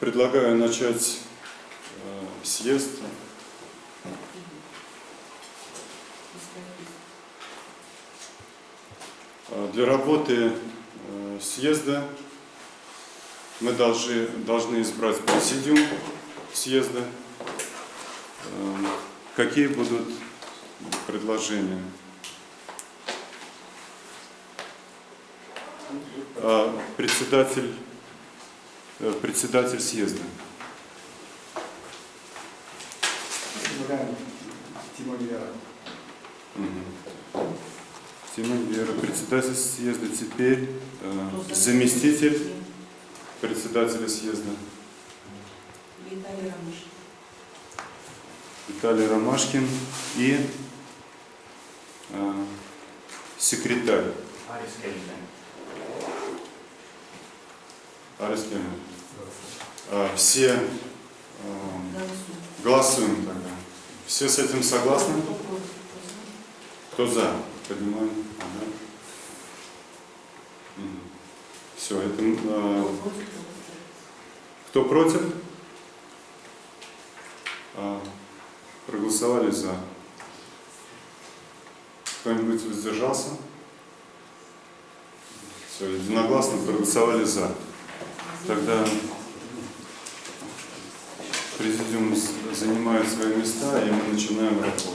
Предлагаю начать съезд. Для работы съезда мы должны, должны избрать президиум съезда. Какие будут предложения? Председатель, председатель съезда. Предлагаем Тимон Вера. Угу. Тимон Вера, председатель съезда теперь, заместитель председателя съезда. Виталий Ромашкин. Виталий Ромашкин и секретарь. Арис Кельмен. Арис Кельмен. Все голосуем тогда. Все с этим согласны? Кто за? Поднимаем. Ага. Все, это... Кто против? Проголосовали за. Кто-нибудь воздержался? Все, единогласно проголосовали за. Тогда президиум занимает свои места, и мы начинаем работу.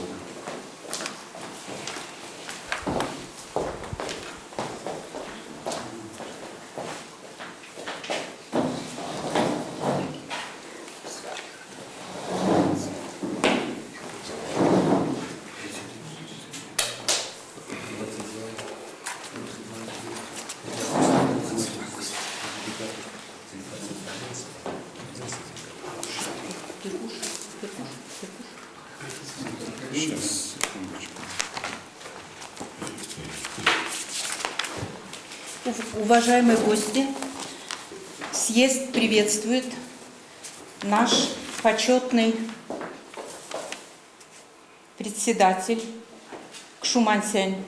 Сейчас, секундочку. Уважаемые гости, съезд приветствует наш почетный председатель Кшумансянь,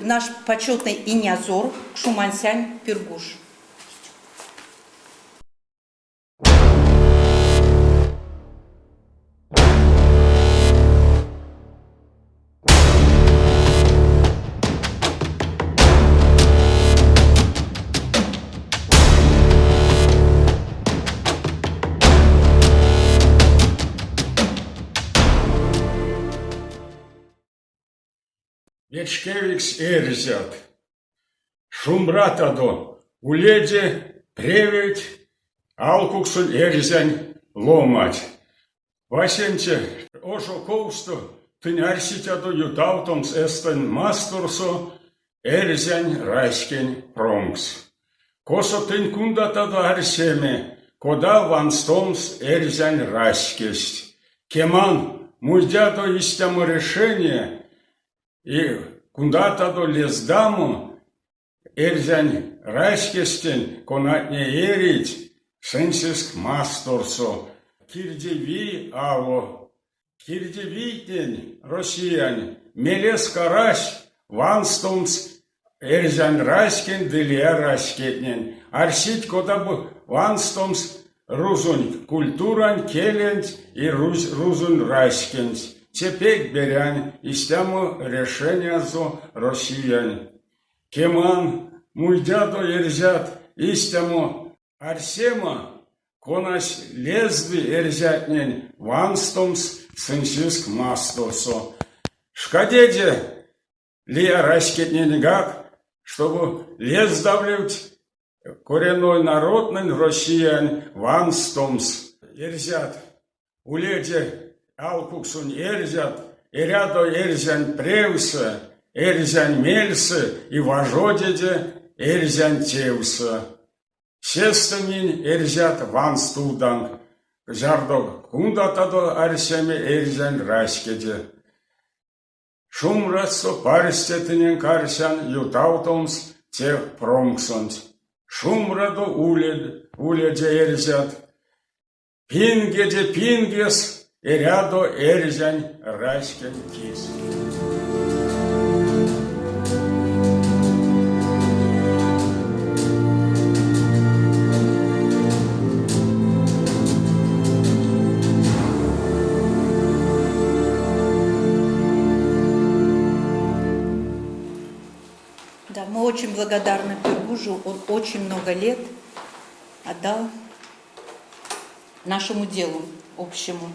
наш почетный инязор Кшумансянь Пергуш. Вечкевикс эрзят! Шумбратадо, уледе превейть алкуксонь эрзянь ломанть! Васенце ожо ковсто тынь арситядо ютавтомс Эстэнь Масторсо эрзянь раськень промкс. Косо тынь кундатадо арсеме, кода ванстомс эрзянь раськест. Кеман, муйдядо истямо решения и кундатадо лездамо эрзянь раськестень, конатне эрить сынсест масторсо, кирдивий ало. Кирдивийтнень Россиянь мелест арась ванстомс эрзянь раськенть ды лия раськетнень. Арсить, кода бу ванстомс рузонь культуранть, келенть и рузонь раськенть. Те пек берянь истямо решениязо Россиянь. Кеман, муйдядо эрзят истямо арсема, конась лезды эрзятнень ванстомс сынсест масторсо. Пшкадеде лия раськетненьгак, штобу лездавлевть коренной народтнэнь Россиянь ванстомс. Эрзят, уледе алкуксонь эрзят, эрядо эрзянь превсэ, эрзянь мельсэ и важодеде эрзянь тевсэ. Сестэ минь, эрзят, ванстувданк, зярдо кундатадо арсеме эрзянь раськеде. Шумбрасто парсте тыненк арсян ютавтомс те промксонть. Шумбрадо уледе, эрзят! Пингеде пингес эрядо эрзянь раськенть кис! Да, мы очень благодарны Пергужу, он очень много лет отдал нашему делу общему.